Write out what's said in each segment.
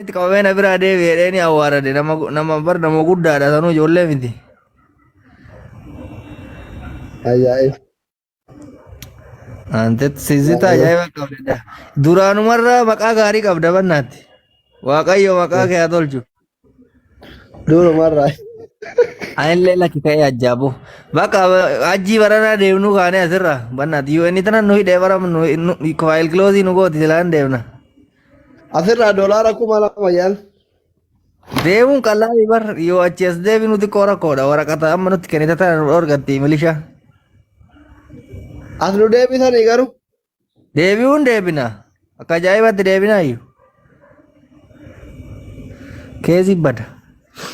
Itti qabamee na biraa deebi'e jedhee ni awwaarade nama nama bar nama guddaadha sanuu ijoollee miti. Ajaa'ib. Antetti sizita ajaa'iba qabda. Duraanumarraa maqaa gaarii qabda bannaatti. Waaqayyo maqaa kee haa tolchu. Durumarraa. Anillee lakki ka'ee ajjaabu. Bakka hajjii baranaa deemnuu kaanee asirraa bannaatti. Yoo inni tana nu hidhee bara nu faayil kiloozii nu gooti silaan deemna. Asirraa doolaara 2000 jedhan. Deemuun qal'aa bar yoo achi as deebinu xiqqoo rakkoodha. Waraqata amma nutti kennite tana nu dhorgatti milishaa. As nu deebisanii garuu. Deebi'uun deebina. Akka ajaa'ibatti deebina iyyuu. Keezi bada.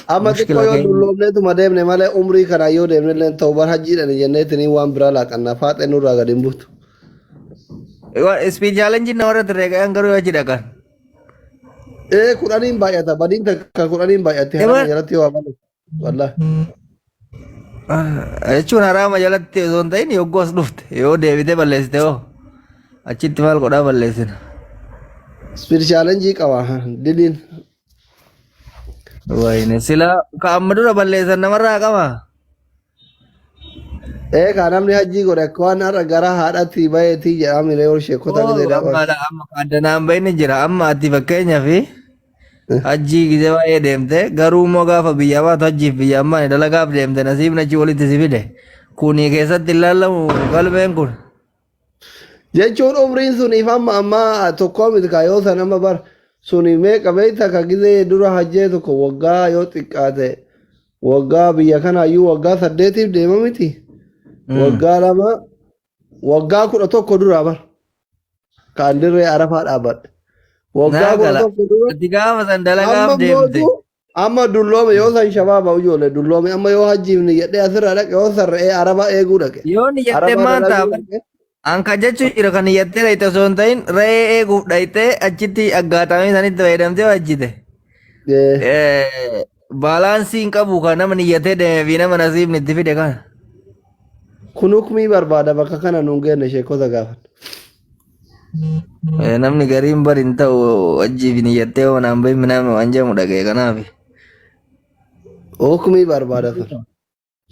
Amma xiqqoo Mushkila yoo keenya. dulloomneetuma deemne malee umrii kanaa yoo deemne illee ta'u bar hajjiidhaan jenneetinii waan biraa laaqannaa faaxee nurraa gadi hin buutu. Speed challenge namarra ture kan garuu yoo achi dhaqan. Ee kudhaniin baay'ata badiin takka kudhaniin baay'atti harama Ebar jalatti yoo amalu. Wallahi. Jechuun haraama jalatti osoo hin ta'in yogguu as dhufte yoo deebitee balleessite hoo achitti maal godhaa balleessina. Speed challenge qaba diliin. Wayne sila ka amma dura balleessan namarraa qaba. Ee kaa namni hajjii godhe akka waan har'a gara haadhatti baheetii jedhaa miree ol sheekota Oo gisee amma daawwan. amma addanaan bahini jira amma ati fakkeenyaaf hajjii gisee baay'ee deemte garuu immoo gaafa biyyaa baatu hajjiif biyya ammaa dalagaaf deemte nasiibni achi walitti si fide kuni keessatti hin laallamu galmeen kun. Jechuun umriin suniif amma ammaa tokkoo miti kaa yoo san amma bar suni meeqa beekta ka gisee dura hajjee tokko waggaa yoo xiqqaate waggaa biyya kanaayyuu waggaa saddeetiif deema miti. Waggaa lama waggaa 11 duraa bar kaan dirree arafaa dhaabbadhe. Waggaa Naa kudha gala. tokko dura Ati gaafa san dalagaaf amma deemte. mootu amma dulloome yoo san shabaaba ijoollee dulloome amma yoo hajjiifni jedhee asirraa dhaqe yoo san re'ee araba eeguu dhaqe. Yoo niyyatte Araba maal ta'a? dalaguu dhaqe. An kan jechuun jira kan niyyattee dhayite osoo hin ta'in re'ee eeguuf dhayitee achitti aggaatamii sanitti fayyadamtee hojjite. Eh, Baalaansii hin qabu kan nama niyyatee deemee fi nama nasiibni itti fide kana. Kun hukmii barbaada bakka kana nuun geenne sheekota gaafan. Namni gariin bar hin ta'u hojjiif niyyattee yoo manaan bahin minaan waan jedhamu dhaga'e kanaaf. Hukmii barbaada sun.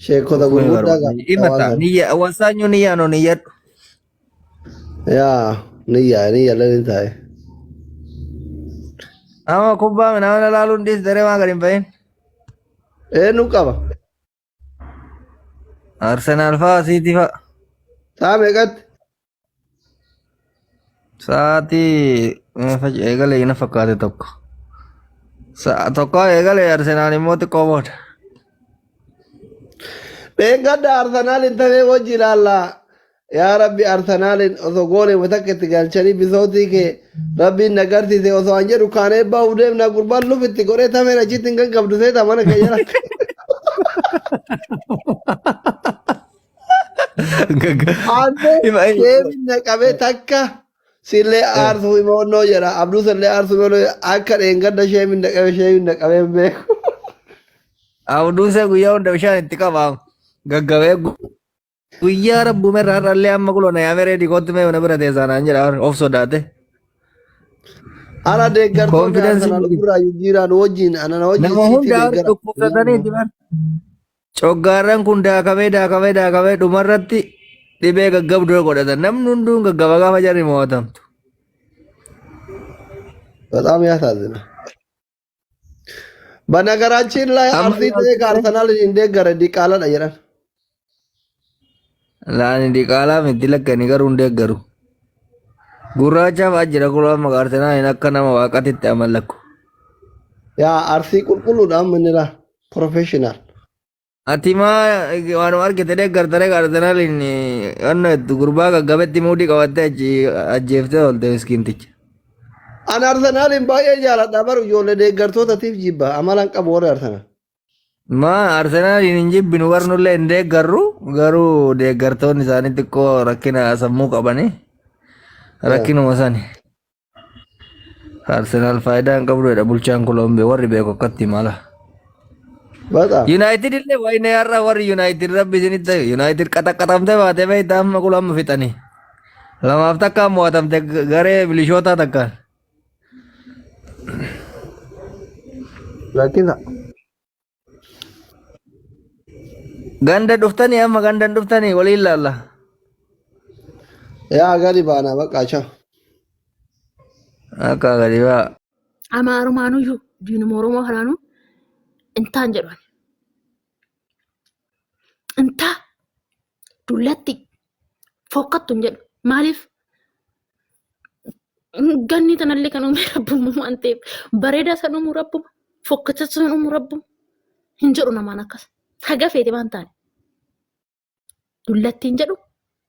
Sheekota Hukmii gurguddaa barbaada. gaafata waan Himata sana. niyya wasaanyuu niyyaan hoo niyyadhu. Yaa niyyaa niyya leen taa'e. Amma kubbaa minaan ilaaluun dhiis daree maa gadi hin bahin. Eenyu qaba? Arsenaal fa'aa Siitii fa'aa. Sa'a meeqatti? Sa'aatii eegalee na fakkaate tokko. Sa'a tokko eegalee Arsenaal immoo xiqqoo booda. Dheengadda Arsenaal hin tafee wajji ilaalla. Yaa Rabbi Arsenaaliin osoo goolii takka itti galchanii bisootii kee Rabbiin na garsiise osoo an jedhu kaanee bahuuf deemna gurbaan luf itti godhee tafeen achitti hin gaggabdu seeta mana kee jala. Ante sheemin na qabee takka sillee aarsuu himoonnoo jedha abduu sillee aarsuu himoonnoo jedha akka dheengadda sheemin na qabee sheemin na qabee hin beeku. Abduun see guyyaa hunda bishaan itti qaba. Gaggabee guyyaa rabbuma irraa har'allee amma kuloo na yaamee reedii kootti mee mana bira teessaa naan jedha of sodaate. Ana deeggartoonni Konfidensiin Arsenaal ofirraa jijjiiraan wajjin ana na wajjin nama siitii hunda deeggara. dhukkubsataniiti bar. Coggaarran kun daakamee daakamee daakamee dhumarratti dhibee gaggabduu godhatan. Namni hunduun gaggaba gaafa jarri mo'atamtu. በጣም ያሳዝናል። በነገራችን ላይ Amma አርሲ ta'e ka Arsenaal hin deeggare diqaaladha jedhan. Laani diqaalaa miti lakkani garuu hin deeggaru. Gurraachaaf ajjira kuloo amma Arsenaaliin akka nama waaqatitti amallakku. Yaa Arsii qulqulluudha amma inni laa professional. Ati maa waanuma argite deeggarta ree Arsenaaliin wanno jettu gurbaa gaggabetti muudii qabattee achi ajjeeftee oolte miskiinticha. An Arsenaaliin baay'ee jaaladha baru ijoollee deeggartootatiif jibba amala hin qabu warri Arsenaal. Maa Arsenaaliin hin jibbinu warnullee hin deeggarru garuu deeggartoonni isaanii xiqqoo rakkina sammuu qabani rakkinuma sani. Arsenaal faayidaa hin qabdu jedha bulchaan Kolombee warri beeku akkatti mala. Bata. Yuunaayitid illee wayne har'a warri Yuunaayitid rabbi isinitti ta'e Yuunaayitid qaxaqqaxamtee baatee beektaa amma kula amma fixanii. Lamaaf takkaan mo'atamte garee bilishootaa takkaan. Rakkisa. Ganda dhuftanii amma ganda dhuftanii waliin laalla. Yaa gadi baanaa bakka acha. Akka gadi baa. Amaarummaanuyyuu diinuma Oromoo kanaanuu intaan jedhan. Intaa dullatti fokkattu hin jedhu. Maaliif? Ganni tanallee kan uume rabbuma waan ta'eef bareedaa san uumu rabbuma fokkata san uumu rabbuma hin jedhu namaan akkas. Haga feete waan taane. Dullatti hin jedhu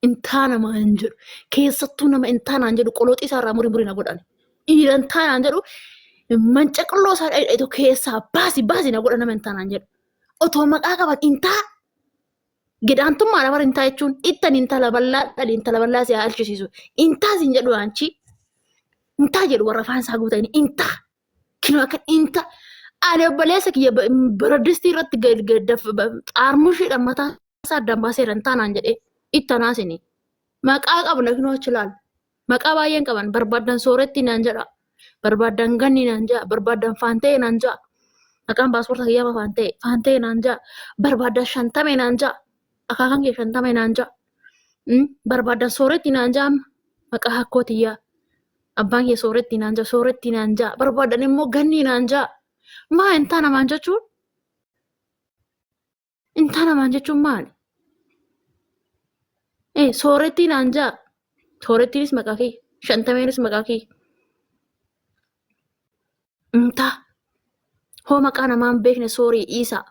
intaa namaa hin jedhu keessattuu nama intaa naan jedhu qoloxii isaa irraa murii murii na godhan. Dhiira intaa naan jedhu mancaqloo isaa dhadhaitu keessaa baasi baasi na godha nama intaa naan jedhu. Otoo maqaa qaban intaa Gidaantummaadha bara intaa jechuun ittan intala bal'aa dhali intala bal'aa si haa alchisiisu. Intaa sin jedhu anchi. Intaa jedhu warra afaan isaa guutanii intaa. Kinoo akka intaa. Ani obboleessa kiyya baradistii irratti xaarmushiidhaan mataa isaa addaan baaseera intaa naan jedhee ittanaa sini. Maqaa qabna kinoo achi laal. Maqaa baay'een qaban barbaaddan sooretti naan jedha. Barbaaddan ganni naan jedha. Barbaaddan faanta'e naan jedha. Maqaan paaspoorta kiyyaa faanta'e faanta'e naan jedha. Barbaaddan shantame naan jedha. Akaakaan kee shantame naan jedha. Barbaaddan sooretti naan jedha amma. Maqaa hakkoo tiyyaa. Abbaan kee sooretti naan jedha. Sooretti naan jedha. Barbaaddan immoo ganni naan jedha. Maa intaa namaan jechuun? Intaa namaan jechuun maali? Eh, soorettii naan jaa. Soorettiinis maqaa kiyya. Shantameenis maqaa kiyya. Intaa. Hoo maqaa namaa hin beekne soorii dhiisaa.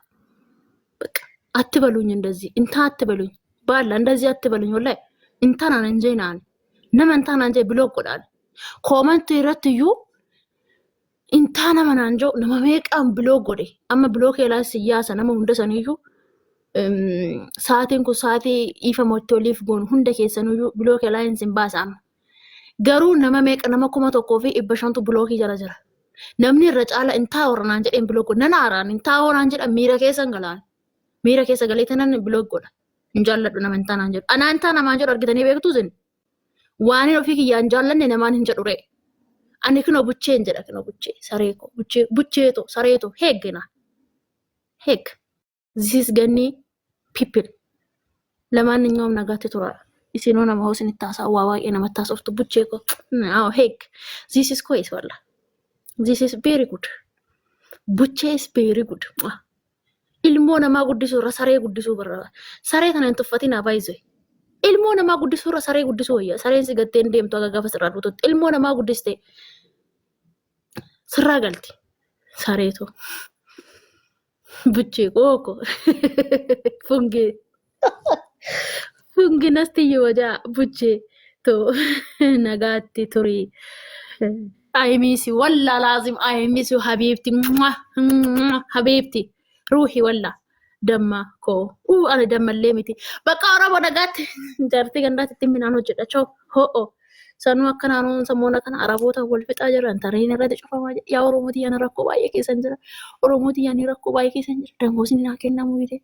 በቃ አትበሉኝ፣ እንደዚህ እንታ አትበሉኝ፣ ባላ እንደዚህ አትበሉኝ። ወላሂ እንታናን እንጄ ናን nama intaanaan jee biloo godhaan koomantii irratti iyyuu intaa nama naan jiru nama meeqaan biloo godhe amma biloo keelaa siyaasa nama hunda saniyyuu sa'aatiin kun sa'aatii dhiifama itti oliif goonu hunda keessanuyyuu biloo keelaa hin sin baasa amma. Garuu nama meeqa nama 1500tu bilookii jala jira. Namni irra caala intaa warra naan jedheen biloo godha. Nan aaraan intaa warra jedhan miira keessa hin galaan. Miira keessa galee tanan biloo godha. Hin jaalladhu nama intaa naan jedhu. Anaa intaa namaan jedhu argitanii beektuu isin? Waan ofii kiyyaan jaallanne namaan hin jedhu ree. Ani kinoo bucheen jedha kinoo buchee saree koo buchee bucheeto sareeto heeggina heeg this is ganni people ለማንኛውም nagaatti tura isinoo nama hoo isinitti haasa'u waa baay'ee namatti haasoftu buchee koo አዎ heeg this is kois walla this is very good buchee is very good Ilmoo namaa guddisuu irra saree guddisuu barbaada. Saree kana hin tuffatinaa baay'isee. Ilmoo namaa guddisuu irra saree guddisuu wayya. Sareen si gattee hin deemtu haga gaafa sirraa duututti. Ilmoo namaa guddiste sirraa galti. Sareetu. Buchee kooko. Fungee. Fungi nasti yoo jaa buchee to nagaatti turii. I miss you wallah laazim I miss you habiibti Mwah, mwah, habiibti ruuhi wallah damma koo uu ani dammallee miti bakka oromoo nagaatti jaartii gandaatti itti minaan hojjedha choo ho'o sanuu akka naannoon samoona kana araboota wal fixaa jiran tareen irratti cufamaa jira yaa oromoo tiyyaan rakkoo baay'ee keessan jira oromoo tiyyaan rakkoo baay'ee keessan jira damoosni naa kennamu dide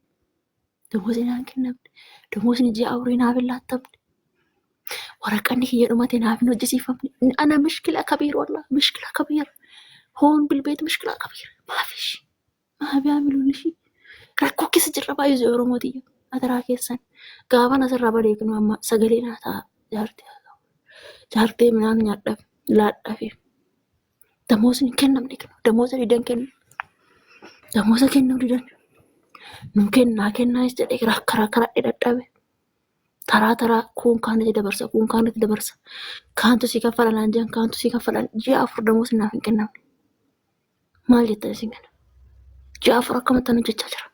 damoosni naa kennamne damoosni ji'a afurii naaf hin laattamne waraqanni kiyya dhumate naaf hin hojjisiifamne. Ana mishkila kabiir wallah mishkila kabiir. Hoon bilbeet mishkila kabiir. Maafish maa bi'aamiluun ishii. Rakkoo keessa jirra baay'ee Oromoo tiyya. Ataraa keessan gaafan asirraa badeeknu amma sagalee naa ta'a jaartee jaartee midhaan nyaadhaaf laadhaafi. Damoosni hin kennamne kennu damoosa didan kennu damoosa kennuu didan nu kennaa kennaas jedhee karaa karaa dadhabe. Taraa taraa kuun kaanatti dabarsa kuun kaanatti dabarsa kaantu si kaffala naan jedhan kaantu si kaffalan ji'a afur damoosni naaf hin kennamne. Maal jettan isin kana? Ji'a afur akkamittan hojjechaa jira.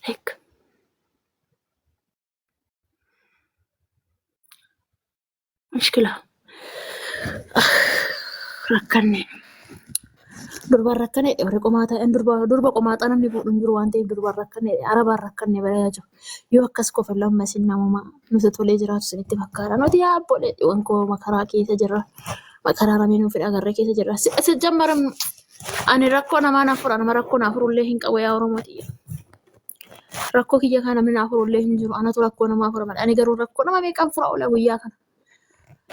Heek. Mushkila. Rakkanne. Durbaan rakkanne warri qomaataa durba durba qomaaxaa namni fuudhu hin jiru waan ta'eef durbaan rakkanne arabaan rakkanne badaa jiru. Yoo akkas qofa lamma isin namuma nuti tolee jiraatu isinitti fakkaata. Nuti yaa abbolee dhiiwwan koo makaraa keessa jirra. Makaraa namni nuuf hin agarre keessa jirra. Si jammara ani rakkoo namaa naaf fura nama rakkoo naaf furullee hin qabu yaa Oromoo tiyya. Rakkoo kiyya kana namni naaf furullee hin jiru. Anatu rakkoo namaa fura malee. Ani garuu rakkoo nama meeqaan fura oola guyyaa kana.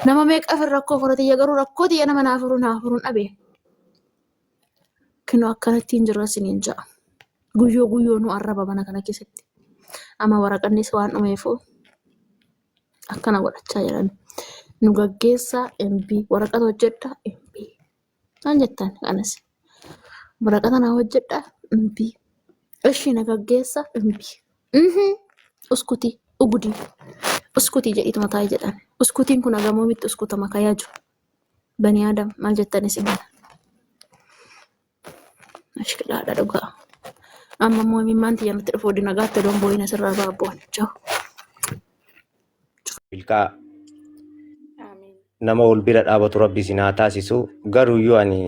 Nama meeqaaf rakkoo fura tiyya garuu rakkoo tiyya nama naaf furu naaf furuun dhabe. Kinoo akkanattiin jirra isiniin ja'a. Guyyoo guyyoo nu arraba mana kana keessatti. Amma waraqannis waan dhumeefu akkana godhachaa jiran. Nu gaggeessaa MB waraqata hojjedhaa MB. Maal jettan kanas waraqata naa hojjedhaa MB. Ishii na gaggeessaa MB. Uskutii ugudii uskutii jedhiituma taa'ee jedhan. Uskutiin kun hagamoomitti uskutama kayaa jiru. Bani Adam maal jettan isin kana? Mashkilaadha dhugaa. Amma immoo imimmaan tiyya nutti dhufuu dinagaatti odoon boo'in asirraa baabboon. Ciao. Milkaa Amiin. nama wal bira dhaabatu rabbi isin haa taasisu. Garuuyyuu ani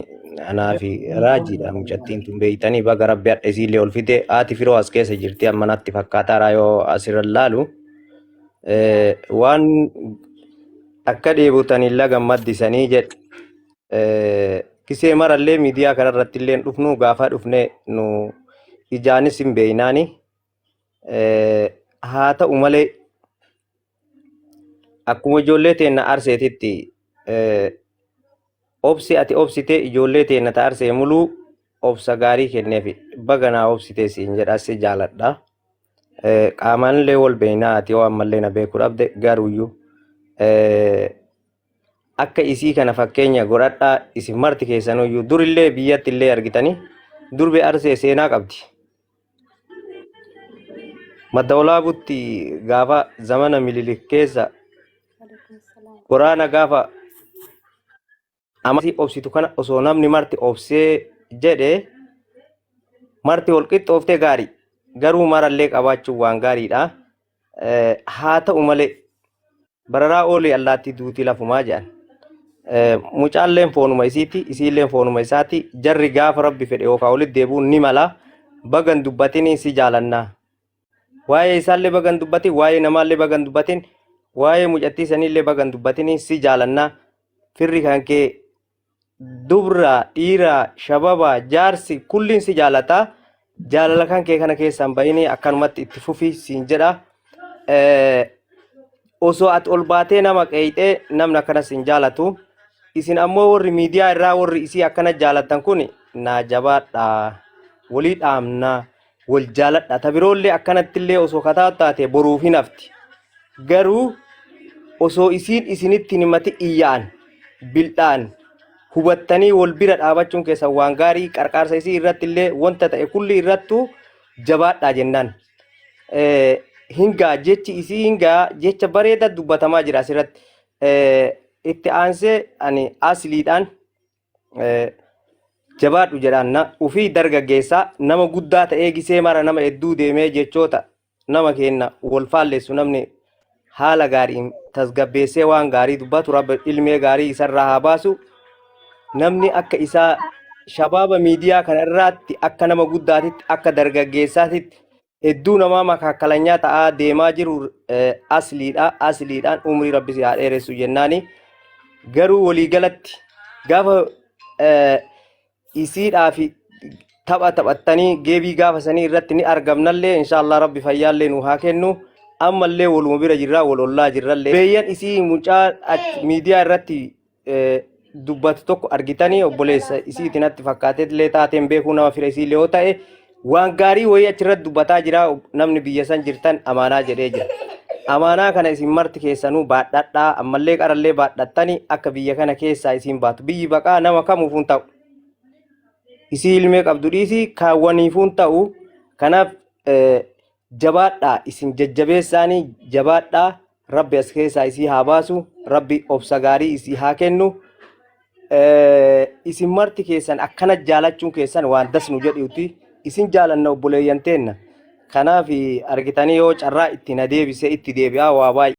anaa fi raajiidha mucattiin tun beeytanii baga rabbi hadha isiillee ol fide haati firoo as keessa jirti amma natti fakkaataara yoo asirra laalu. Waan akka dheebotanii laga maddisanii jedhe. Kisee marallee miidiyaa kanarratti illee hin dhufnu gaafa dhufne nu ijaanis hin beeynaani. Haa ta'u malee akkuma ijoollee teenna arseetitti obsi ati obsite ijoollee teenna ta arsee muluu obsa gaarii kenneefi baga naa obsite siin jedha si jaaladha. Qaamaanillee wal beeynaa ati yoo ammallee na beekuu dhabde garuuyyuu akka isii kana fakkeenya godhadhaa isin marti keessanuyyuu durillee biyyatti illee argitanii durbi arsee seenaa qabdi. Madda olaabutti gaafa zamana mililik keessa waraana gaafa amasii obsitu kana osoo namni marti obsee jedhe marti wal qixxooftee gaarii garuu marallee qabaachuun waan gaariidha. Haa ta'u malee bararaa oolii allaattii duutii lafumaa jedhan. Mucaalleen foonuma isiiti, isiilleen foonuma isaati. Jarri gaafa rabbi fedhe yookaan walitti deebi'uun ni mala. Bagan dubbatinii si jaalannaa. Waa'ee isaallee bagan dubbatin, waa'ee namaallee bagan dubbatin, waa'ee mucattii saniillee bagan dubbatinii si jaalannaa. Firri kan kee dubra, dhiira, shababa, jaarsi kulliin si jaalata. Jaalala kan kee kana keessaan bayinii akkanumatti itti fufi siin jedha. Osoo ati ol baatee nama qeeyxee namni akkana sin jaalatu. Isin ammoo warri miidiyaa irraa warri isii akkana jaalattan kun naa jabaadha. Walii dhaamna. Wal jaaladha. Ta biroollee akkanattillee osoo kataa taate boruuf hin hafti. Garuu osoo isiin isinitti hin himati iyya'an bildhaan hubattanii wal bira dhaabachuun keessan waan gaarii qarqaarsa isii irratti illee wanta ta'e kulli irrattuu jabaadhaa jennaan. Hingaa jechi isii hingaa jecha bareeda dubbatamaa jira asirratti. Itti aansee ani asliidhaan jabaadhu jedhaan na ufii dargaggeessaa nama guddaa ta'ee gisee mara nama hedduu deemee jechoota nama keenna wal faallessu namni haala gaariin tasgabbeessee waan gaarii dubbatu rabbi ilmee gaarii isarraa haa baasu namni akka isaa shabaaba miidiyaa kana irraatti akka nama guddaatitti akka dargaggeessaatitti hedduu namaa makaakkalanyaa ta'aa deemaa jiru asliidha asliidhaan umrii rabbi si haa dheeressu jennaani garuu waliigalatti gaafa isiidhaa fi tapha taphattanii geebii gaafa sanii irratti ni argamnallee inshaallah rabbi fayyaallee nu haa kennu ammallee waluma bira jirra wal ollaa jirrallee beeyyan isii mucaa miidiyaa irratti dubbatu tokko argitanii obboleessa isiitti natti fakkaateetillee taateen beekuu nama fira isiillee yoo ta'e waan gaarii wayii achirratti dubbataa jira namni biyya san jirtan amaanaa jedhee jira. Amaanaa kana isin marti keessanuu baadhadhaa ammallee qarallee baadhattanii akka biyya kana keessaa isin baatu biyyi baqaa nama kamuufuu hin ta'u. Isii ilmee qabdu dhiisii kaawwaniifuu hin ta'u. Kanaaf jabaadhaa isin jajjabeessaanii jabaadhaa rabbi as keessaa isii haa baasu rabbi obsa gaarii isii haa kennu. Isin marti keessan akkana jaalachuun keessan waan das nu jedhuuti isin jaalanna obboleeyyan teenna kanaaf argitanii yoo carraa itti na deebise itti deebi'aa waa baay'ee.